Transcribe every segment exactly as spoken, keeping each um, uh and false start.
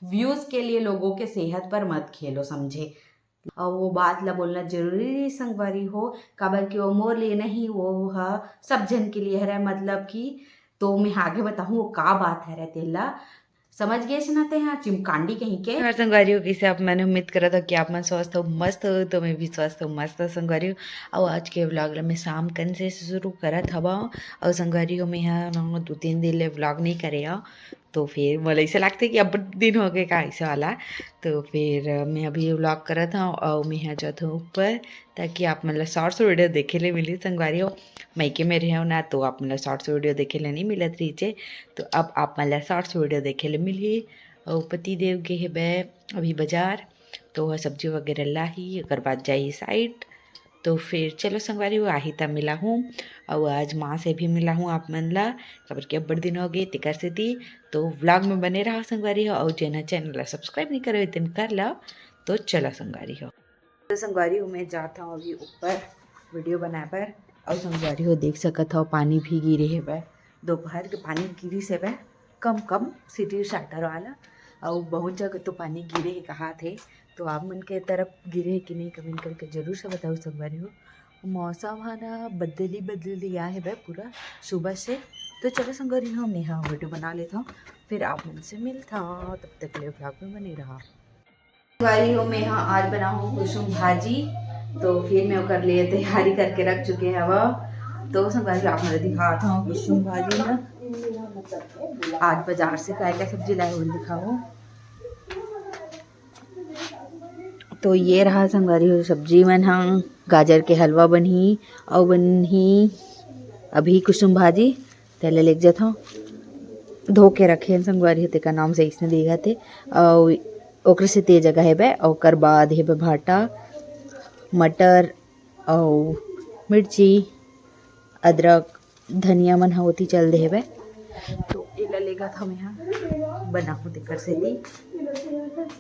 Views के लिए लोगों के सेहत पर मत खेलो, समझे? और वो बात ला बोलना जरूरी नहीं संगवारी हो, काबर कि वो मोर लिए नहीं, वो ह सब जन के लिए हरे, मतलब कि। तो मैं आगे बताहूँ वो का बात हरे तेला, समझ गए ना ते हाँ चिमकांडी कहीं के। और संगवारी हो, कैसे आप? मैंने उम्मीद करा था कि आप मन स्वस्थ हो, मस्त हो, तो मैं भी स्वस्थ हो, मस्त हो संगवारी हो। और आज के व्लॉग ला मैं शाम कन से शुरू करत हवा। और संगवारी हो, मैं यहाँ दो तीन दिन ले व्लॉग नहीं करे हव, तो फिर मोला ऐसे लगते कि अब दिन हो गए का ऐसे वाला। तो फिर मैं अभी व्लॉग करत हूँ और मैं यहाँ जात हूँ ऊपर, ताकि आप मतलब शॉर्ट्स वीडियो देखे ले मिली संगवारी हो। मइके में रहे हो ना, तो आप मतलब शॉर्ट्स वीडियो देखे ले नहीं मिलत रहीचे। तो अब आप मतलब शॉर्ट्स वीडियो देखे ले मिली। और पति देव गे हेबे अभी बाजार, तो वह सब्जी वगैरह लाही, ओकर बाद जाही साइड। तो फिर चलो संगवारी हो, आही त मिलाहूँ। और आज माँ से भी मिलाहूँ आप मन ला, काबर कि अब्बड़ दिन हो गए तेकर सेती। तो व्लॉग में बने रहा संगवारी हो, और जेन चैनल ला सब्सक्राइब नहीं करे तेन कर ला। तो चलो संगवारी हो। तो संगवारी हो, मैं जात हूँ अभी ऊपर वीडियो बनाए बर। और संगवारी हो, देख सकत हव पानी भी गिरे हेबे, दोपहर के पानी गिरिस हेबे, कम कम सिटी शाटर वाला। और बहुत जगह तो पानी गिरे हे कहा थे, तो आप मन के तरफ गिरे हे कि नहीं, कमेंट करके जरूर से बताओ संगवारी हो। मौसम है ना बदली बदली आ हेबे पूरा सुबह से। तो चलो संगवारी हो, मैं हाँ वीडियो बना लेता हूँ, फिर आप मन से मिलता हूँ, तब तक के लिए व्लॉग में बने रहा। संगवारी हो, मैं हाँ आज बनाहूँ कुसुम भाजी, तो फिर मैं ओकर लिए तैयारी करके रख चुके हवा। तो संगवारी हो, आप मन दिखात हूँ कुसुम भाजी ना, आज बाजार से काय काय सब्जी लाए हुए दिखाओ। तो ये रहा संगवारी हो सब्जी मन ह, गाजर के हलवा बनही, अउ बनही अभी कुसुम भाजी, तेला लेके जाथव, धो के रखे हन संगवारी हो, तेकर नाम से अइसने दिखत हे। अउ ओकरे से तेज जगह हेबे, ओकर बाद हेबे भाटा, मटर अउ मिर्ची, अदरक, धनिया मन ह ओती चल दे हेबे। तो एला लेगत हव मेहा बनाहूँ तेकर सेती।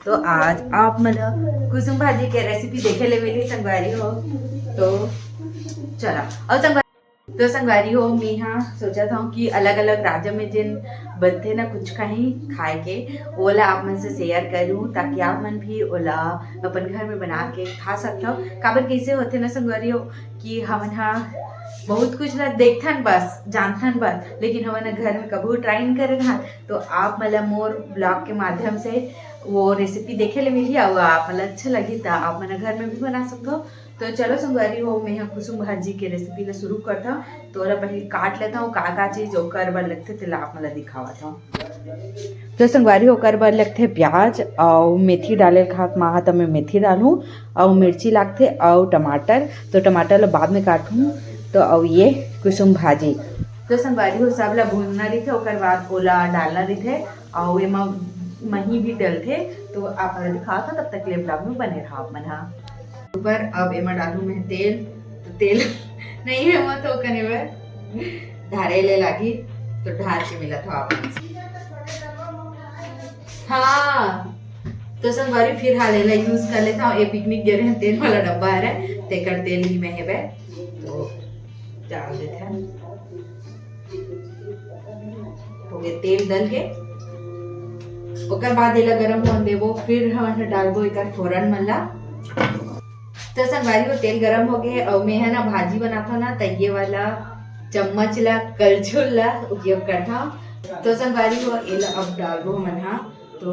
तो आज आप मन ल कुसुम भाजी के रेसिपी देखे ले मिली संगवारी हो। तो चला, अउ संगवारी, तो संगवारी हो, मेहा सोचत हव कि अलग-अलग राज्य में जेन बनथे ना कुछ कहीं खाए के, ओला आप मन से शेयर करूँ, ताकि आप मन भी ओला अपन घर में बना के खा सकथव। काबर कइसे होथे ना संगवारी हो, कि हमन ह बहुत कुछ ला देखथन बस, जानथन बस, लेकिन हमन ह घर में कभू ट्राई नइ करे रहन। तो आप मन ला मोर ब्लॉग के माध्यम से वो रेसिपी देखे ले मिलही, अउ आप मन ला अच्छा लगही त आप मन ह घर में भी बना सकथव। तो चलो संगवारी हो, मैं ह कुसुम भाजी के रेसिपी ला शुरू करथव। तो ओला पहले काट लेथव, का का चीज ओकर बर लगथे तेला आप मन ला दिखावत हव। तो संगवारी हो, ओकर बर लगथे प्याज अउ मेथी डाले ल खात माँ ह, त मैं मेथी डालहूँ, अउ मिर्ची लागथे अउ टमाटर। तो टमाटर ल बाद में काटहूँ। तो अउ ये कुसुम भाजी, तो संगवारी हो, सब ला भूनना रहिथे, ओकर बाद ओला डालना रहिथे, अउ एमा मही भी डलथे। तो आप मन ला दिखावत हव, तब तक ले ब्लॉग में बने रहा आप मन ह। ऊपर अब एमा डालहूँ मैं तेल, तो तेल नहीं हे एमा, तो कने बर ढारे ले लागी, तो ढार के मिलत हव आप मन से। हाँ, तो संगवारी फिर हाल एला यूज कर लेथव। ये पिकनिक गे रहेन तेल वाला डब्बा हरे, तेकर तेल ही में हेबे, तो डाल देथन। हो गए तेल डल के, ओकर बाद एला गरम होन देबो, फिर हमन ह डालबो एकर फोरन मन ला। तो संगवारी हो, तेल गरम हो गए, अउ मैं ह ना भाजी बनाथव ना, त ये वाला चम्मच ला, कलछुल ला उपयोग करथव। तो संगवारी हो, एला अब डालबो हमन ह। तो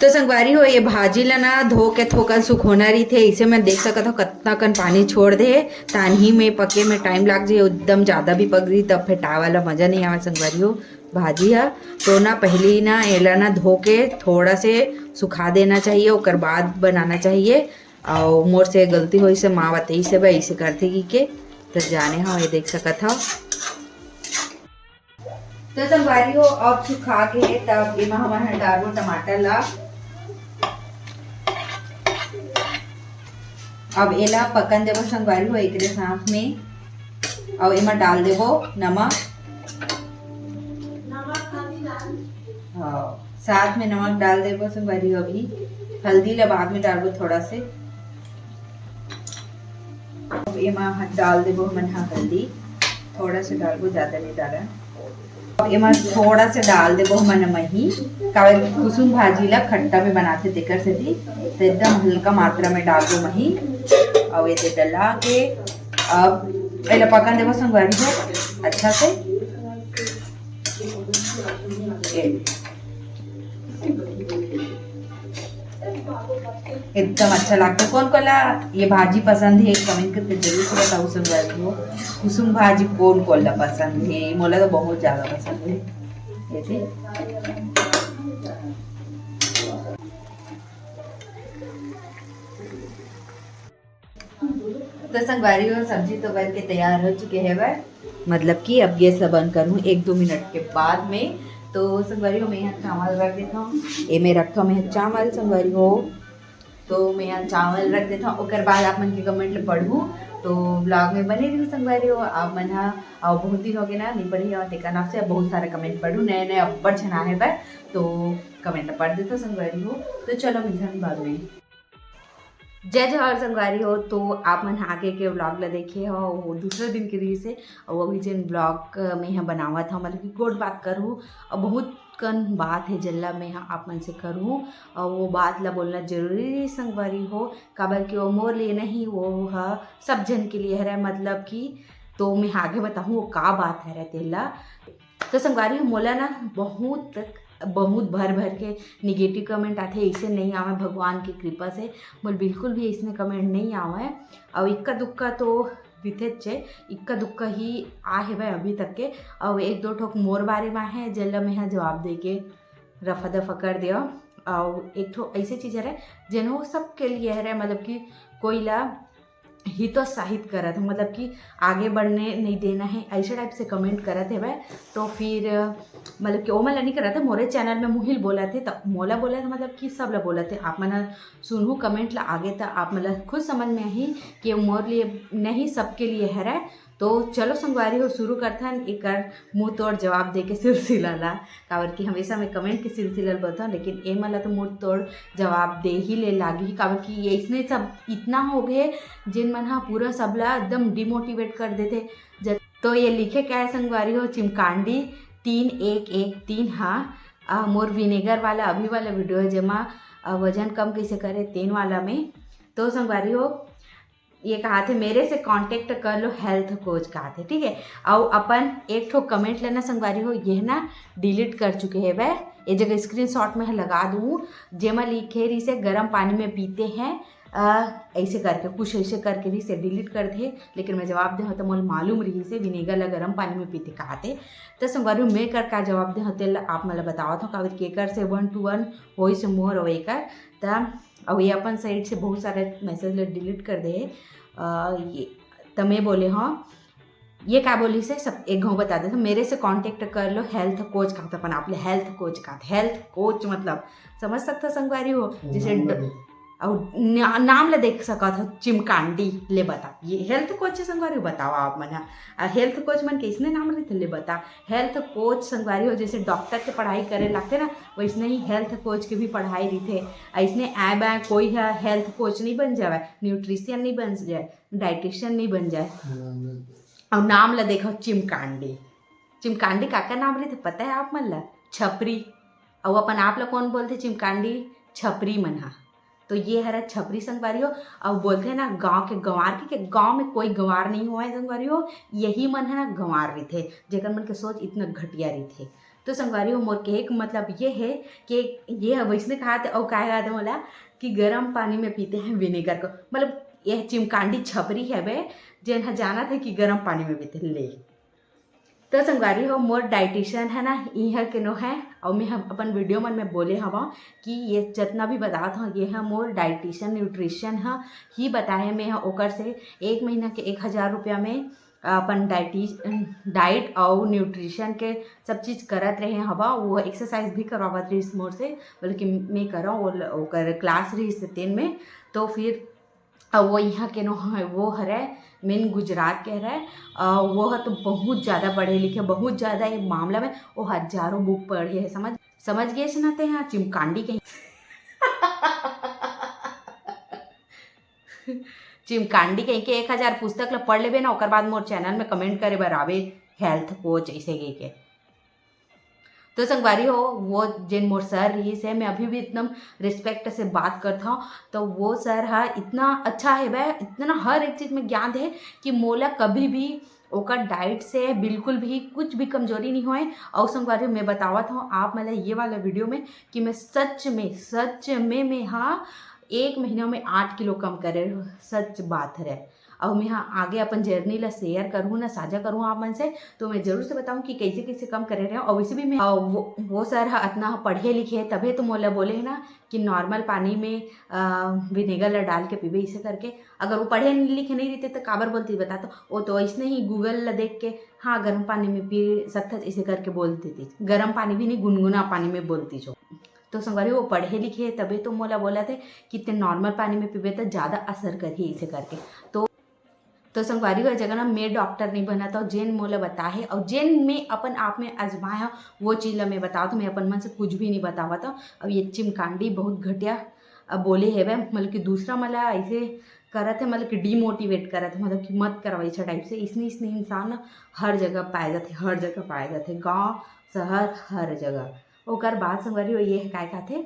तो संगवारी हो, ये भाजी ला ना धो के थोकन सुखोना रहिथे, इसे मैं देख सकत हव कतना कन पानी छोड़ दे, तानही में पके में टाइम लाग जाए, एकदम ज्यादा भी पक रही तब फेटाए वाला मजा नहीं आवे संगवारी हो भाजी हा। तो ना पहली ना एला ना धो के थोड़ा से सुखा देना चाहिए, ओकर बाद बनाना चाहिए। और मोर से गलती होइसे, माँ बतइसे बा, इसे करथे की के, तो जाने हो, ये देख सकत हव। तो संगवारी हो, अब सुखा के तब एमा हमन ह डालबो टमाटर ला। अब एला पकन देबो संगवारी हो एकरे साथ में, अउ एमा डाल देबो नमक। हाँ, साथ में नमक डाल देबो संगवारी हो। अभी हल्दी ला बाद में डालबो थोड़ा से। अब एमा ह-, डाल देबो हमन ह हल्दी, थोड़ा से डालबो, ज्यादा नहीं डाला। अब एमा थोड़ा से डाल देबो हमन मही, काबर कुसुम भाजी ला खट्टा में बनाथे तेकर सेती, तो एकदम हल्का मात्रा में डालबो मही। अब एते डला के अब एला पकन देबो संगवारी हो अच्छा से। एकदम अच्छा लगता। कौन कोला ये भाजी पसंद है, कमेंट करके जरूर से बताओ संगवारी हो। कुसुम भाजी कौन कोला पसंद है? मोला तो बहुत ज्यादा पसंद है। ये थी। तो संगवारी हो, सब्जी तो बन के तैयार हो चुके है बा, मतलब कि अब गैस ला बंद करूँ एक दो मिनट के बाद में। तो संगवारी हो, मैं यहाँ चावल रख देता हूँ, एमे रखता हूँ मैं चावल संगवारी हो। तो मैं यहाँ चावल रख देता हूँ, ओकर बाद आप मन के कमेंट ला पढ़ू। तो ब्लॉग में बने रहू संगवारी हो आप मन हा। और बहुत दिन हो गए ना, नहीं पढ़ी और तेकर नाम से अब बहुत सारे कमेंट पढ़ू, नए नए अब्बड़ झन आहे बा, तो कमेंट ला पढ़ देता संगवारी हो। तो चलो मिलथन बाद में। जय जोहार संगवारी हो। तो आप मन आगे के व्लॉग ला देखे हो, वो दूसरे दिन के रहिस हे, और वो भी जिन व्लॉग में हम बनावत हूँ, मतलब कि गोठ बात करूँ, और बहुत कन बात है जेला मैं ह आप मन से करूँ, और वो बात ला बोलना जरूरी रही संगवारी हो, काबर कि वो मोर लिए नहीं, वो ह सब जन के लिए हरे, मतलब कि। तो मैं आगे बताहूँ वो का बात हरे तेला। तो संगवारी हो, मोला ना बहुत, बहुत भर भर के निगेटिव कमेंट आथे, ऐसे नहीं आवे भगवान की कृपा से। मोला बिल्कुल भी ऐसने कमेंट नहीं आवे। और इक्का दुक्का तो बिथेच हे, इक्का दुक्का ही आ हेवय अभी तक के। और एक दो ठोक मोर बारे में है, जेला मैं ह जवाब दे के रफा दफा कर दिया। और एक ठो ऐसे चीज हरे, जेन हो सबके लिए हरे, मतलब कि कोई ला हितोत्साहित करत हे, मतलब कि आगे बढ़ने नहीं देना है, ऐसे टाइप से कमेंट करत हेवय। तो फिर मतलब कि ओमन ला नहीं करत हे, मोरे चैनल में मुहिल बोलत हे, तो मोला बोलत हे, मतलब कि सब ला बोलत हे। आप मन सुनहू कमेंट ला आगे, तो आप मन ला खुद समझ में आही कि मोर लिए नहीं, सबके लिए हरे। तो चलो संगवारी हो, शुरू करथन एकर मुंह तोड़ जवाब दे के सिलसिला ला, काबर कि हमेशा मैं कमेंट के सिलसिला ल बोलथन, लेकिन ए मन ला तो मुंह तोड़ जवाब दे ही ले लागी, काबर कि ये इसने सब इतना हो गए, जिन मन हा पूरा सबला एकदम डिमोटिवेट कर देथे। जब तो ये लिखे क्या है संगवारी हो, चिमकांडी तीन एक एक तीन, हाँ, आ, मोर विनेगर वाला अभी वाला वीडियो है, जेमा आ, वजन कम कैसे करे तेन वाला में। तो संगवारी हो, ये कहा थे, मेरे से कांटेक्ट कर लो हेल्थ कोच कहा थे, ठीक है। और अपन एक ठो कमेंट लेना संगवारी हो, ये ना डिलीट कर चुके हैं वह, ये जगह स्क्रीनशॉट में लगा दूँ, जेमा लिखे रही से गर्म पानी में पीते हैं, अ, ऐसे करके, कुछ ऐसे करके रही से डिलीट कर दे। लेकिन मैं जवाब दे हो तो मोला मालूम रही से विनेगर ला गर्म पानी में पीते कहा थे। तो संगवारी हो, मैं कर का जवाब दे हो तेला आप मला बतावत हो, काबर केकर से वन टू वन होइस मोर और एकर। त अउ ये अपन साइड से बहुत सारे मैसेज ले डिलीट कर दे हे। अ, ये त मैं बोले हूँ, ये का बोली से सब एक घाव बता देते, मेरे से कांटेक्ट कर लो हेल्थ कोच का, तो अपन आप ले हेल्थ कोच का, हेल्थ कोच मतलब समझ सकता संगवारी हो, जैसे नाम ड-, लगे। अउ ना-, नाम ले देख सकत हो, चिमकांडी ले बता, ये हेल्थ कोच है संगवारी हो, बताओ आप मन ह। आ हेल्थ कोच मन के इसने नाम रहिथे ले बता, हेल्थ कोच संगवारी हो, जैसे डॉक्टर के पढ़ाई करे लगथे ना, वैसने ही हेल्थ कोच के भी पढ़ाई रहिथे। अइसने आए बाय कोई ह हेल्थ कोच नहीं बन जावे, न्यूट्रिशियन नहीं बन जाए, डाइटिशियन नहीं बन जाए। और नाम ला देखो, चिमकांडी। चिमकांडी काकर नाम रहिथे पता है आप मन ला? छपरी। अउ अपन आप ला कौन बोलथे? चिमकांडी छपरी मन हा। तो ये हरा छपरी संगवारी हो। अउ बोलथे ना गांव के गंवार के, के गांव में कोई गंवार नहीं होय संगवारी हो, यही मन है ना गंवार रहिथे, जेकर मन के सोच इतना घटिया रहिथे। तो संगवारी हो, मोर कहे के मतलब ये है कि ये ह वैसने कहाथे, अउ काय कहाथे मोला कि गरम पानी में पीते हैं विनेगर को, मतलब ये चिमकांडी छपरी हवे, जेन ह जानथे कि गरम पानी में पीते ले। तो संगवारी हो, मोर डाइटिशियन है ना, इहाँ के नो है, अउ मैं ह अपन वीडियो मन में बोले हवा कि ये जितना भी बतात हव, ये ह मोर डाइटिशियन, न्यूट्रिशन ह ही बताए। मैं ह ओकर से एक महीना के एक हजार रुपया में अपन डाइटी-, डाइट अउ न्यूट्रिशन के सब चीज करत रहे हवा। वो एक्सरसाइज भी करवावत रहिस मोर से, बल्कि मैं करव, वो ल-, ओकर क्लास रहिस तेन में। तो फिर अउ वो इहाँ के नो ह-, वो हरे, मेन गुजरात के हरे। अ, वो ह तो बहुत ज्यादा पढ़े लिखे, बहुत ज्यादा ये मामला में वो हजारों बुक पढ़े है। समझ, समझ गेस ना ते, हाँ, चिमकांडी कहीं चिमकांडी कहीं के एक हजार पुस्तक ल पढ़ लेबे ना, ओकर बाद मोर चैनल में कमेंट करे बर आवे, हेल्थ कोच ऐसे कह के। तो संगवारी हो, वो जेन मोर सर रहिस हे, मैं अभी भी एकदम रिस्पेक्ट से बात करत हव। तो वो सर ह इतना अच्छा हे बे, इतना हर एक चीज में ज्ञान दे कि मोला कभी भी ओकर डाइट से बिल्कुल भी कुछ भी कमजोरी नहीं होए। अउ संगवारी हो, मैं बतावत हव आप मन ल ये वाला वीडियो में कि मैं सच में, सच में, मैं हा एक महीना में आठ किलो कम करे हव, सच बात हरे। अउ मैं हा आगे अपन जर्नी ला शेयर करहूँ ना, साझा करहूँ आप मन से, तो मैं जरूर से बताऊँ कि कैसे कैसे कम करे रहे हव। अउ वैसे भी मैं, अ, वो, वो सर ह अतना पढ़े लिखे हे, तभे तो मोला बोले हे ना कि नॉर्मल पानी में, अ, विनेगर ला डाल के पीबे, इसे करके। अगर वो पढ़े लिखे नहीं रहते तो काबर बोलती बता, तो वो तो ऐसने ही गूगल ला देख के, हाँ, गर्म पानी में पी सकथस, इसे करके बोल देती। गर्म पानी भी नहीं, गुनगुना पानी में बोलती जो। तो संगवारी, वो पढ़े लिखे हे, तभे तो मोला बोलत हे कि ते नॉर्मल पानी में पीबे तो ज्यादा असर करही, इसे करके। तो तो संगवारी हो, ए जगह ना मैं डॉक्टर नहीं बनत हव, जेन मोला बताए हे अउ जेन मैं अपन आप में आजमाए हव, वो चीज ला मैं बतावत हव। मैं अपन मन से कुछ भी नहीं बतावत हव। अब ये चिमकांडी बहुत घटिया, अ, बोले हेवय, मतलब कि दूसरा मन ला ऐसे करत हे, मतलब कि डिमोटिवेट करत हे, मतलब कि मत करवा ऐसा टाइप से। इसने, इसने इंसान ना हर जगह पाए जाथे, हर जगह पाए जाथे, गाँव, शहर, हर जगह। ओकर बाद संगवारी हो, ये हे काय कहथे,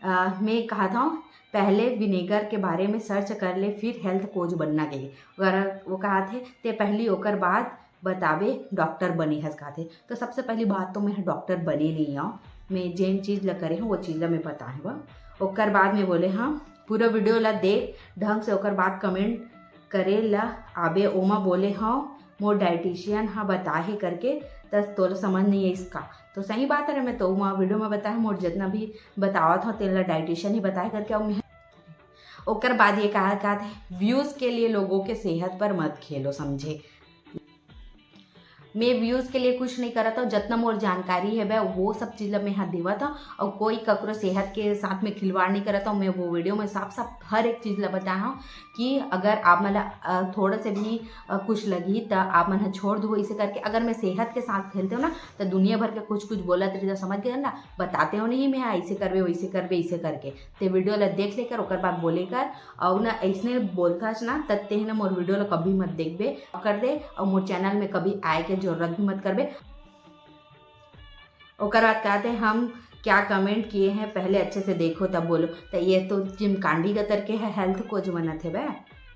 अ, मैं कहत हव, पहले विनेगर के बारे में सर्च कर ले, फिर हेल्थ कोच बनना कहिके। अगर वो कहत हे, ते पहली ओकर बाद बताबे डॉक्टर बने हस कहत हे। तो सबसे पहली बात तो मैं डॉक्टर बने नहीं हव, मैं जेन चीज ला करे हव, वो चीज ला मैं बताए हव। ओकर बाद मैं बोले हव, पूरा वीडियो ला देख ढंग से, ओकर बाद कमेंट करे ला आबे, ओमा बोले हव, मोर डाइटिशियन ह बताए हे करके, त तोला समझ नहीं आइस का? तो सही बात हरे, मैं तो ओमा वीडियो में बताए हव, मोर जितना भी बतावत हव, तेन ला डाइटिशियन ही बताए करके। अउ मैं ओकर बाद ये कहा, कहत हे, व्यूज के लिए लोगों के सेहत पर मत खेलो, समझे? मैं व्यूज के लिए कुछ नहीं करत हव, जतना मोर जानकारी हेवय, वो सब चीज ला मैं हा देवत हव, अउ कोई ककरो सेहत के साथ में खिलवाड़ नहीं करत हव। मैं वो वीडियो में साफ साफ हर एक चीज ला बताए हव कि अगर आप मन ला, अ, थोड़ा से भी, अ, कुछ लगही, त आप मन ह छोड़ दो, इसे करके। अगर मैं सेहत के साथ खेलते हव ना, त दुनिया भर के कुछ कुछ बोलत रही, त समझ गए ना, बताते हव नहीं मैं, हाँ, ऐसे करबे, वैसे करबे, इसे करके। ते वीडियो ला देख लेकर ओकर बाद बोले कर, अउ ना ऐसने बोलथस ना, त तेह ना मोर वीडियो ला कभी मत देखबे, कर दे, अउ मोर चैनल में कभी आए के जरूरत भी मत करबे। ओकर बाद कहत हे, हम क्या कमेंट किए हैं, पहले अच्छे से देखो तब बोलो। त ये तो चिमकांडी गतर के है, हेल्थ कोच बनत हे बे,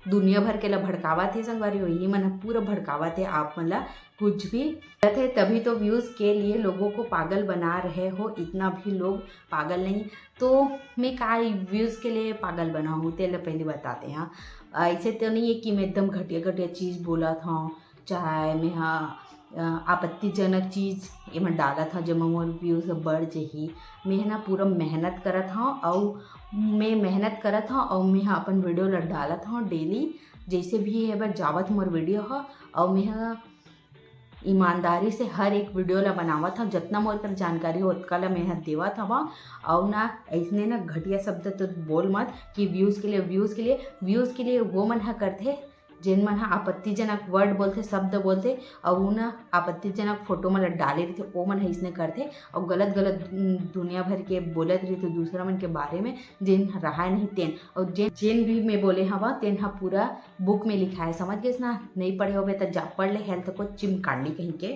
दुनिया भर के ला भड़कावत हे संगवारी हो, ये मन ह पूरा भड़कावत हे आप मन ला, कुछ भी गलत है, तभी तो व्यूज के लिए लोगों को पागल बना रहे हो, इतना भी लोग पागल नहीं। तो मैं का व्यूज के लिए पागल बनाहूँ, तेला पहले बताते हैं। ऐसे तो नहीं है कि मैं एकदम घटिया घटिया चीज बोलत हव, चाहे मैं हा, अ, आपत्तिजनक चीज एमा डालत हव, जेमा मोर व्यूज बढ़ जही। मैं ह ना पूरा मेहनत करत हव, अउ मैं मेहनत करत हव, अउ मैं ह अपन वीडियो ला डालत हव डेली, जैसे भी हे बर जावत मोर वीडियो ह, अउ मैं ह ईमानदारी से हर एक वीडियो ला बनावत हव, जतना मोर कर जानकारी हो, ओतका ला मैं ह देवत हव। अउ ना, ऐसने ना घटिया शब्द तो बोल मत कि व्यूज के लिए, व्यूज के लिए, व्यूज के लिए वो मन ह करथे, जेन मन ह आपत्तिजनक वर्ड बोलथे, शब्द बोलथे, अउ ना आपत्तिजनक फोटो मन ला डाले रहिथे, ओ मन ह इसने करथे, अउ गलत गलत, उम, दुनिया भर के बोलत रहिथे दूसरा मन के बारे में, जेन ह रहाय नहीं तेन। अउ जेन, जेन भी मैं बोले हव, तेन ह पूरा बुक में लिखाय, समझ गेस ना? नहीं पढ़े होबे त जा पढ़ ले, हेल्थ कोच चिमकांडी कहिके।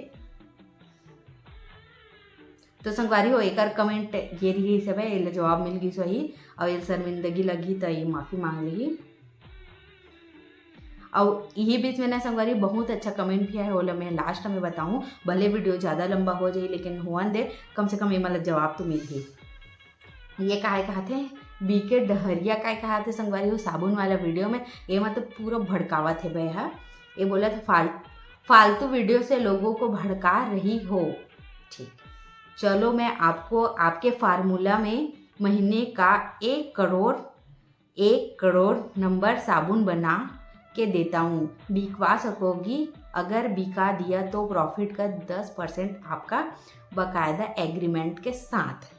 तो संगवारी हो, एकर कमेंट ये रहिस हवय, एला जवाब मिल गिस होही, अउ एला शर्मिंदगी लगही त ये माफी मांग लिही। अउ इही बीच में ना संगवारी बहुत अच्छा comment भी आए, ओला मैं last में बताऊँ, भले video ज़्यादा लंबा हो जाए लेकिन होवन दे, कम से कम ये मतलब जवाब तो मिलही। ये काय कहाथे, बीके डहरिया काय कहाथे संगवारी हो साबुन वाला video में, ये मतलब पूरा भड़कावत हे बे हा। ये बोला था फाल-, फालतू video से लोगों को भड़का रही हो। ठीक, चलो मैं आपको आपके formula में महीने का एक करोड़, एक करोड़ number साबुन बना के देता हूँ, बिकवा सकोगी? अगर बिका दिया तो profit का दस percent आपका, बाकायदा agreement के साथ।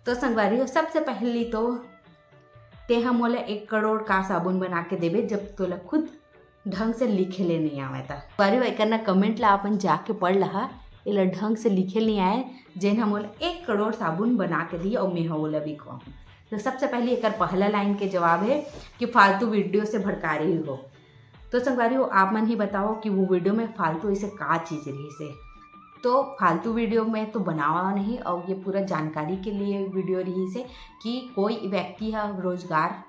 तो संगवारी हो, सबसे पहली तो तेहा मोला एक करोड़ का साबुन बना के देबे, जब तोला खुद ढंग से लिखे ले नहीं आवे त। संगवारी हो, एकर ना comment ला अपन जाके पढ़ लहा, एला ढंग से लिखे नहीं आए, जेन ह मोला एक करोड़ साबुन बना के दी अउ मैं ह ओला बिकवाऊँ। तो सबसे पहली एकर पहला line के जवाब है कि फालतू video से भड़का रही हो। तो संगवारी हो, आप मन ही बताओ कि वो video में फालतू ऐसे का चीज़ रहिसे। तो फालतू video मैं तो बनावा नहीं, और ये पूरा जानकारी के लिए video रहिसे कि कोई व्यक्ति ह रोजगार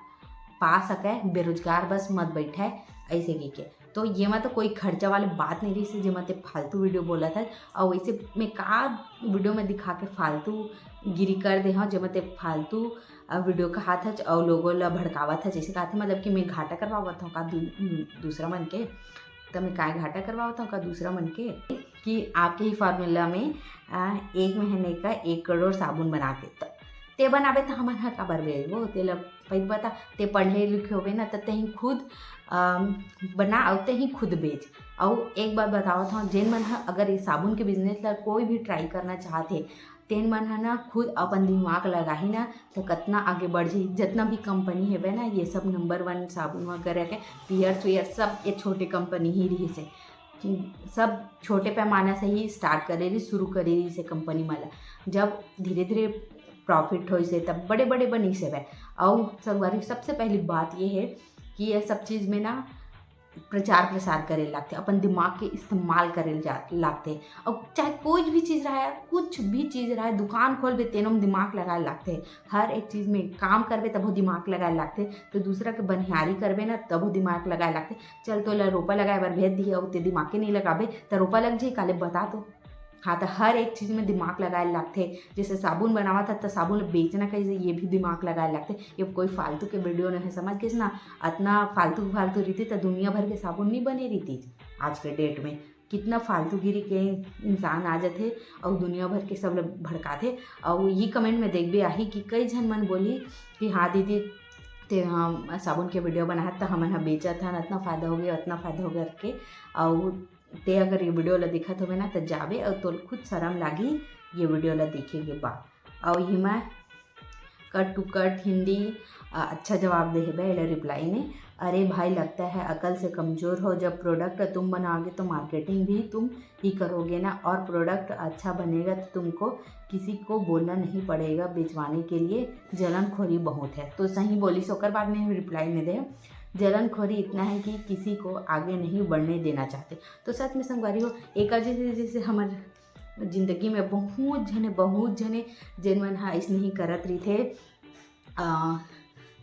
पा सके, बेरोजगार बस मत बैठे, ऐसे कहिके। तो ये में तो कोई खर्चा वाली बात नहीं रहिसे, जेमा ते फालतू video बोलत हस। और वैसे मैं का video में दिखा के फालतू गिरी कर दे हूँ, जेमा ते फालतू अ, video कहात हच अउ लोगों ला भड़कावत हच, जैसे कहते मतलब कि मैं घाटा करवावत हूँ का दू-, दूसरा मन के, तो मैं काय घाटा करवावत हूँ का दूसरा मन के, कि आपके ही formula में, अ, एक महीने का एक करोड़ साबुन बना के, त ते बनाबे त हमन ह काबर बेचबो? तेला पइत बता, ते पढ़े लिखे होबे ना, त तेही खुद, अ, बना अउ तेही खुद बेच। अउ एक बात बतावत हूँ, जेन मन ह अगर ये साबुन के business ला कोई भी try करना चाहत हे, तेन मन ह ना खुद अपन दिमाग लगाही ना, तो कतना आगे बढ़ जाही। जितना भी company हेबे ना, ये सब number one साबुन वगैरह के, पियर सुयर सब ये छोटे company ही रहिसे। सब छोटे पैमाना से ही start करे रहिस, शुरू करे रहिसे company मन ला। जब धीरे धीरे profit होइसे, तब बड़े बड़े बनिस हेबे। अउ संगवारी, सबसे पहली बात ये है कि ये सब चीज़ में ना प्रचार प्रसार करे लागथे, अपन दिमाग के इस्तेमाल करे जा-, लागथे। अउ चाहे कोई भी चीज़ रहे, कुछ भी चीज़ रहे, दुकान खोलबे तेनो में दिमाग लगाए लागथे। हर एक चीज़ में काम करबे तभो दिमाग लगाए लागथे, तो दूसरा के बनिहारी करबे ना तभो दिमाग लगाए लागथे। चल तोला रोपा लगाए बर भेज दिए अउ ते दिमाग के नहीं लगाबे त रोपा लग जाही काले बता तो। हाँ, त हर एक चीज़ में दिमाग लगाए लागथे। जैसे साबुन बनावत हस त साबुन ल बेचना कैसे, ये भी दिमाग लगाए लागथे। ये कोई फालतू के video नहीं है, समझ गेस ना। अतना फालतू फालतू रहितिस त दुनिया भर के साबुन नहीं बने रहितिस। आज के date में कितना फालतूगिरी के इंसान आ जाथे अउ दुनिया भर के सब ल भड़काथे। अउ ये comment में देखबे आही कि कई झन मन बोली कि हाँ दीदी, ते हम साबुन के video बनाहत त हमन ह बेचत हन, अतना फायदा हो गया, अतना फायदा हो गया करके। अउ ते अगर ये video ला देखत होबे ना, त जाबे अउ तोल खुद शरम लागी ये video ला देखे के बाद। अउ हिमा cut to cut हिंदी, अ, अच्छा जवाब दे हेबे एला reply में। अरे भाई, लगता है अकल से कमजोर हो। जब product तुम बनाओगे तो marketing भी तुम ही करोगे ना, और product अच्छा बनेगा तो तुमको किसी को बोलना नहीं पड़ेगा बेचवाने के लिए। जलनखोरी बहुत है। तो सही बोलिस, ओकर बाद में reply में दे, जलनखोरी इतना है कि किसी को आगे नहीं बढ़ने देना चाहते। तो सच में संगवारी हो, एक जैसे, जैसे हमर जिंदगी में बहुत झने, बहुत झने, जेन मन ह अइसने ही करत रहिथे, अ,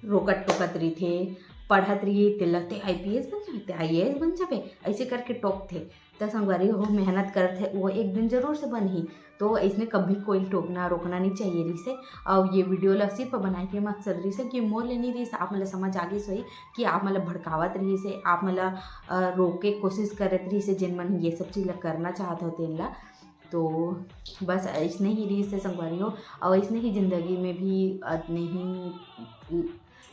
रोकत टोकत रहिथे, पढ़त रही, ते लगथे I P S बन जाबे, ते I A S बन जाबे, ऐसे करके टोकथे। त संगवारी हो, मेहनत करत हे, वो एक दिन जरूर से बनही। तो अइसने कभी कोई टोकना रोकना नहीं चाहिए रहिसे। अउ ये video ला सिर्फ बनाए के मकसद रहिसे कि मोर ले नहीं रहिसे, आप मन ला समझ आ गिस होही कि आप मन ला भड़कावत रहिसे, आप मन ला, अ, रोके कोशिश करत रहिसे, जेन मन ये सब चीज़ ला करना चाहत हो तेन ला। तो बस अइसने ही रहिसे संगवारी हो, अउ अइसने ही जिंदगी में भी अतने ही,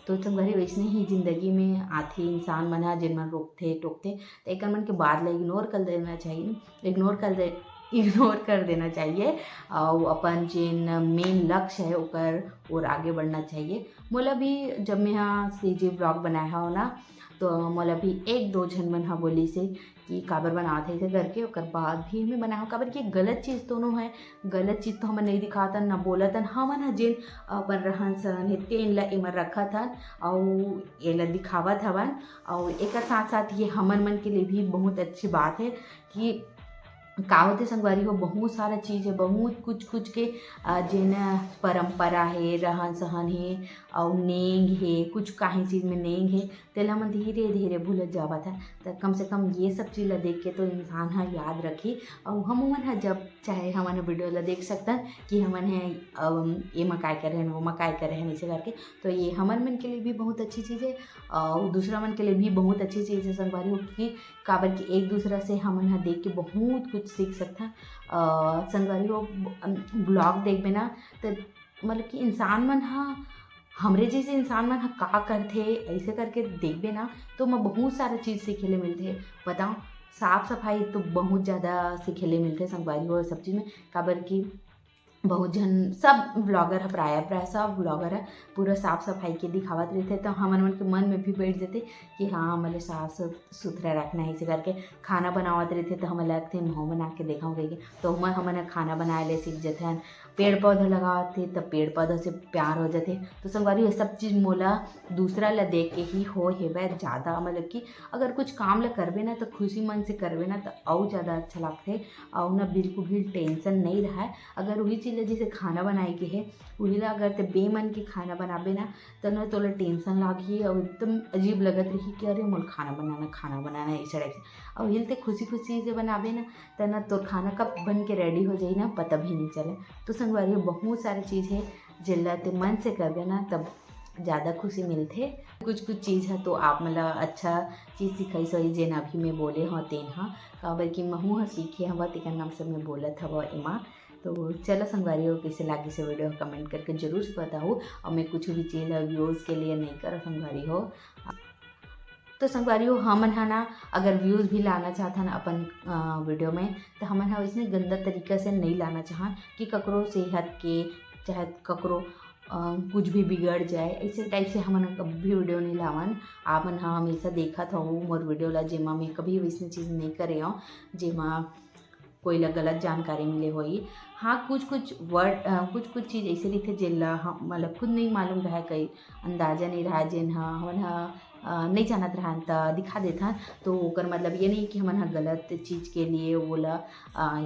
तो संगवारी हो, अइसने ही जिंदगी में आथे इंसान मन ह, जेन मन रोकथे, टोकथे, त एकर मन के बात ला ignore कर देना चाहिए, ignore कर दे, ignore कर देना चाहिए, अउ अपन जेन main लक्ष्य है, ओकर ओर आगे बढ़ना चाहिए। मोला भी, जब मैं हा C G vlog बनाए हव ना, तो मोला भी एक दो झन मन ह बोलिस हे कि काबर बनावत हे ऐसे करके, ओकर बाद भी मैं बनाहूँ, काबर कि गलत चीज़ तो नो है, गलत चीज़ तो हमन नहीं दिखातन, ना बोलतन। हमन ह जेन अपन रहन सहन हे, तेन ला एमा रखत हन, अउ एला दिखावत हवन, अउ एकर साथ साथ ये हमर मन के लिए भी बहुत अच्छी बात है कि का होथे संगवारी हो, बहुत सारा चीज हे, बहुत कुछ कुछ के अ, जेन परंपरा हे, रहन सहन हे, अउ नेंग हे, कुछ काही चीज में नेंग हे, तेला हमन धीरे धीरे भूलत जावत हन। त कम से कम ये सब चीज ला देख के तो इंसान ह याद रखही। अउ हम मन ह जब चाहे हमन ह वीडियो ला देख सकथन कि हमन ह अम, एमा काय करे हन, ओमा काय करे हन, ऐसे करके। तो ये हमर मन के लिए भी बहुत अच्छी चीज है और दूसरा मन के लिए भी बहुत अच्छी चीज है संगवारी हो, कि काबर कि एक दूसरा से हमन ह देख के बहुत कुछ सीख सकथन। अ, संगवारी हो, ब्लॉग देखबे ना, तो मतलब कि इंसान मन ह, हमरे जैसे इंसान मन ह का करथे, ऐसे करके देखबे ना, तो ओमा बहुत सारा चीज सीखे ले मिलथे। बताओ, साफ सफाई तो बहुत ज़्यादा सीखे ले मिलथे संगवारी हो, सब चीज में। काबर कि बहुत झन, सब ब्लॉगर ह, प्रायः प्रायः सब ब्लॉगर ह पूरा साफ सफाई के दिखावत रहिथे, तो हमन मन के मन में भी बैठ जथे कि हाँ, हमन ल साफ सुथ-, सुथरा रखना है। इसे करके खाना बनावत रहिथे, तो हमन लगथे, "महूँ बना के देखाऊँ" कहिके, तो ओमा हमन ह खाना बनाए ले सीख जथन। पेड़ पौधा लगावत हे, तब पेड़ पौधा से प्यार हो जथे। तो संगवारी, ये सब चीज मोला दूसरा ला देख के ही हो हेवय ज़्यादा, मतलब कि अगर कुछ काम ला करबे ना, तो खुशी मन से करबे ना, तो अउ ज़्यादा अच्छा लगथे। अउ ना बिल्कुल भी टेंशन नहीं रहय। अगर वही चीज ला, जैसे खाना बनाए के हे, वही ला अगर ते बेमन के खाना बनाबे ना, त ना तोला टेंशन लागही अउ एकदम अजीब लगत रही कि अरे, मोला खाना बनाना, खाना बनाना, ऐसा टाइप से। अउ वही ला ते खुशी खुशी से बनाबे ना, त ना तोर खाना कब बन के रेडी हो जाही ना, पता भी नहीं चले। तो संगवारी, बहुत सारी चीज है, जेला ते मन से करबे ना, तब ज़्यादा खुशी मिलथे। कुछ कुछ चीज है तो आप मन ला अच्छा चीज सिखाइस होही, जेन अभी मैं बोले हव तेन ह, काबर कि महूँ ह सीखे हव, तेकर नाम से मैं बोलत हव एमा। तो चलो संगवारी हो, कैसे लागिस हे वीडियो, कमेंट करके जरूर से बताओ। और मैं कुछ भी चीज ला व्यूज के लिए नहीं करव संगवारी हो। तो संगवारी हो, हमन ह ना अगर व्यूज भी लाना चाहथन अपन अ, वीडियो में, तो हमन ह इसने गंदा तरीका से नहीं लाना चाहन कि ककरो सेहत के, चाहे ककरो अ, कुछ भी बिगड़ जाए, ऐसे टाइप से हमन ह कभी वीडियो नहीं लावन। आप मन ह हमेशा देखत हव मोर वीडियो ला, जेमा मैं कभी वैसने चीज नहीं करे हव, जेमा कोई ला गलत जानकारी मिले होही। हाँ, कुछ कुछ वर्ड, अ, कुछ कुछ चीज ऐसे रहिथे, जेला हम, मतलब, खुद नहीं मालूम रहय, कई अंदाजा नहीं रहय, जेन ह हमन ह अ, नहीं जानत रहन त दिखा देथन। तो ओकर मतलब ये नहीं कि हमन ह गलत चीज के लिए ओला, अ,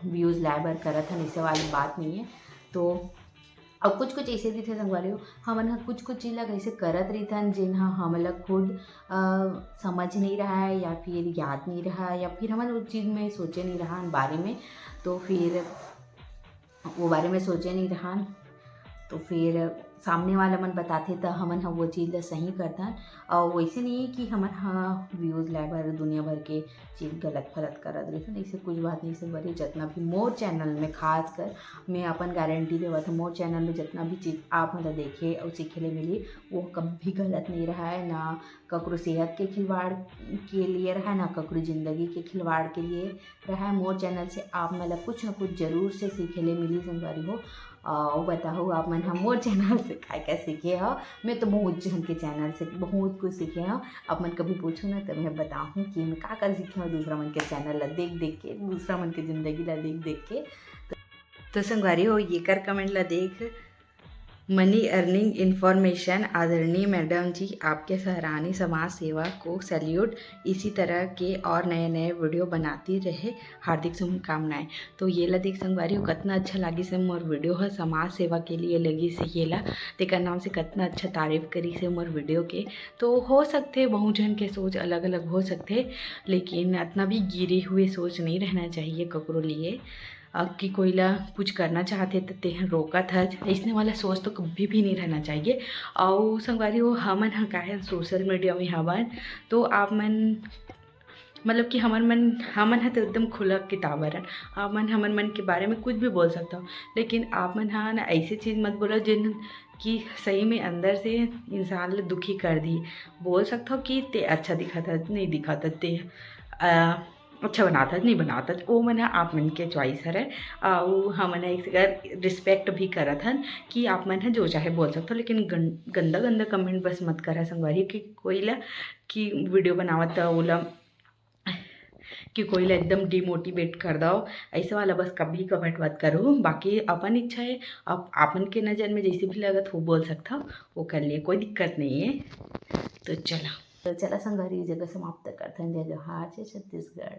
व्यूज लाए बर करत हन, ऐसे वाली बात नहीं है। तो अब कुछ कुछ ऐसे दिखे संगवारी हो, हमन ह कुछ कुछ चीज ला कैसे करत रहिथन, जेन ह हमन ला खुद अ, समझ नहीं रहय या फिर याद नहीं रहय या फिर हमन उस चीज में सोचे नहीं रहन बारे में। तो फिर वो बारे में सोचे नहीं रहन, तो फिर सामने वाला मन बताथे, त हमन ह वो चीज ला सही करथन। और वैसे नहीं है कि हमन ह व्यूज लाए बर दुनिया भर के चीज गलत फलत करत रहिथन, ऐसे कुछ बात नहीं। संगवारी, जितना भी मोर चैनल में, खासकर मैं अपन गारंटी देवत हूँ, मोर चैनल में जितना भी चीज आप मन ला देखे और सीखे ले मिली, वो कभी गलत नहीं रहय, ना ककरो सेहत के खिलवाड़ के लिए रहय, ना ककरो जिंदगी के खिलवाड़ के लिए रहय। मोर चैनल से आप मन ला कुछ ना कुछ जरूर से सीखे ले मिली संगवारी हो। अउ बताहू, आप मन ह मोर चैनल से काय काय सीखे हव। मैं तो बहुत झन के चैनल से बहुत कुछ सीखे हव। आप मन कभी पूछो ना, त मैं बताहूँ कि मैं का का सीखे हव दूसरा मन के चैनल ला देख देख के, दूसरा मन के जिंदगी ला देख देख के। तो संगवारी हो, येकर कमेंट ला देख, मनी अर्निंग इन्फॉर्मेशन। आदरणीय मैडम जी, आपके सराहनीय समाज सेवा को सैल्यूट। इसी तरह के और नए नए वीडियो बनाती रहे, हार्दिक शुभकामनाएं। तो ये ला देख संगवारी हो, कतना अच्छा लागिस हे मोर वीडियो ह, समाज सेवा के लिए लगिस हे ये ला, तेकर नाम से कतना अच्छा तारीफ करिस हे मोर वीडियो के। तो हो सकथे बहुत झन के सोच अलग अलग हो सकथे, लेकिन अतना भी गिरे हुए सोच नहीं रहना चाहिए ककरो लिए। अ, कि कोई ला कुछ करना चाहथे त तेह रोकत हस, अइसने वाला सोच तो कभी भी नहीं रहना चाहिए। अउ संगवारी हो, हमन ह काहे सोशल मीडिया में हवन, तो आप मन, मतलब कि हमर मन, हमन ह तो एकदम खुला किताब हरन। आप मन हमर मन के बारे में कुछ भी बोल सकथव, लेकिन आप मन ह ना ऐसे चीज मत बोलव, जिन कि सही में अंदर से इंसान ल दुखी कर दी। बोल सकथव कि ते अच्छा दिखत हस, नहीं दिखत हस, ते, अ, अच्छा बनात हस, नहीं बनात हस, ओ मन ह आप मन के चॉइस हरय। अउ हमन ह एक रिस्पेक्ट भी करत हन कि आप मन ह जो चाहे बोल सकथव, लेकिन गन-, गंदा गंदा कमेंट बस मत करव संगवारी, कि कोई ला, कि वीडियो बनावत त ओला, कि कोई ला एकदम डिमोटिवेट कर दव, ऐसे वाला बस कभी कमेंट मत करो। बाकी अपन इच्छा है, आप, आप मन के नज़र में जैसे भी लगत हो बोल सकथव, वो कर लिए, कोई दिक्कत नहीं है। तो चला, तो चला संगवारी, ये जगह समाप्त करथन। जय जोहार, जय छत्तीसगढ़।